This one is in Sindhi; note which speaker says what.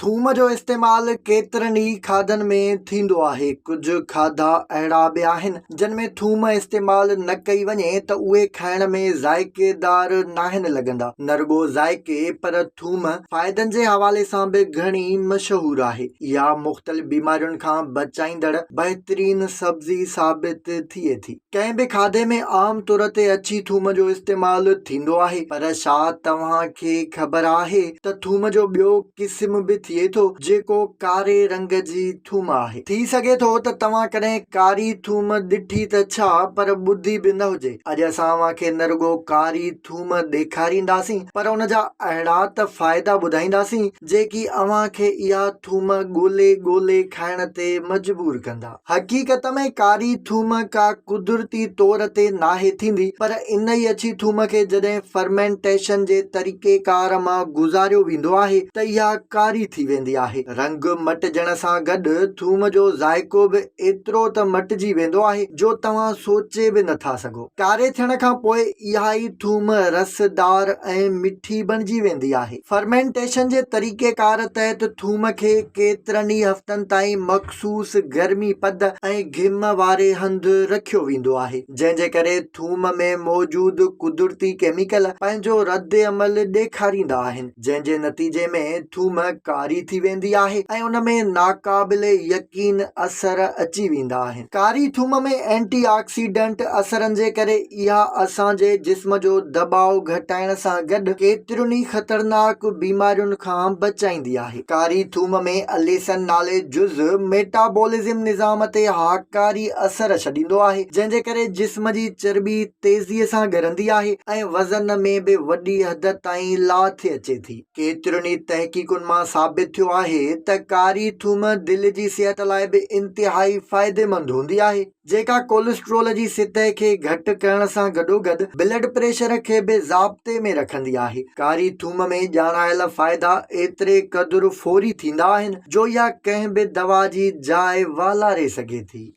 Speaker 1: ٿوم جو استعمال ڪيترن ئي کاڌن ۾ ٿيندو آهي. ڪجهه کاڌا اهڙا به آهن، جن ۾ ٿوم استعمال نه ڪئي وڃي ته اهي کائڻ ۾ ذائقيدار ناهن لڳندا. نه رڳو ذائقي پر ٿوم فائدن جي حوالي سان به گهڻي مشهور آهي. اها مختلف بيمارين کان بچائيندڙ بهترين سبزي ثابت ٿئي ٿي. ڪنهن به کاڌي ۾ عام طور تي اڇي ٿوم جو استعمال ٿيندو آهي پر ڇا توهان کي خبر آهي ته ٿوم جو ٻيو قسم به ٿئي ٿو جيڪو ڪاري رنگ جي ٿوم آهي. ٿي سگهي ٿو ته توهان ڪڏهن ڪاري ٿوم ڏٺي ته ڇا پر ٻڌي به نه هجي. اڄ اسان اوهان کي نه رڳو ڪاري ٿوم ڏيکارينداسين پر ان جا اهڙا ته فائدا ٻڌائينداسين جيڪي اوهان کي اها ٿوم ڳولي ڳولي کائڻ تي مجبور ڪندا. حقيقت ۾ ڪاري ٿوم ڪا قدرتي طور تي ناهي ٿيندي پر ان ئي اڇي ٿوم کي جڏهن فرمينٽيشن جي طريقيڪار مان گذاريو ويندو آهي ته اها ڪاري ٿي ويندي آهي. رنگ مٽجڻ سان گڏ ٿوم جو ذائقو به ايترو ته مٽجي ويندو آهي جو توهان سوچي به نٿا سگهو. ڪاري ٿيڻ کان پوء اها ئي ٿوم رسدار ۽ مٺي بڻجي ويندي آهي. فرمينٽيشن جي طريقيڪار تحت ٿوم کي ڪيترن ئي هفتن تائين مخصوص گرمي پد ۽ گهم واري هنڌ رکيو ويندو آهي، جنهن جي ڪري ٿوم ۾ موجود قدرتي ڪيميڪل پنهنجو ردعمل ڏيکاريندا آهن، جنهن جي نتيجي ۾ ٿوم ڪاري ٿي ويندي آهي ۽ ان ۾ ناقابل يقين اثر اچي ويندا آهن. ڪاري ٿوم ۾ اينٽي آڪسيڊنٽ اثرن جي ڪري اها اسان جي جسم جو دٻاء گهٽائڻ سان گڏ ڪيترين ئي خطرناڪ بيمارين کان بچائيندي آهي. ڪاري ٿوم ۾ اليسن نالي جز ميٽابولزم نظام تي هاڪاري اثر ڇڏيندو آهي، جنهن جي ڪري جسم جي چرٻي تيزي سان ڳرندي آهي ۽ وزن ۾ به وڏي حد تائين لاٿ اچي ٿي. ڪيترين ئي تحقيقن مان ثابت ٿيو آهي ته ڪاري ٿوم دل جي صحت لاء به انتهائي فائديمند هوندي آهي، جيڪا ڪولسٽرول جي سطح کي گهٽ ڪرڻ سان گڏوگڏ بلڊ پريشر کي به ضابطي ۾ رکندي آهي. ڪاري ٿوم ۾ ڄاڻايل فائدا ايتري قدر فوري ٿيندا آهن جو اها ڪنهن به دوا جي جاء والاري سگهي ٿي.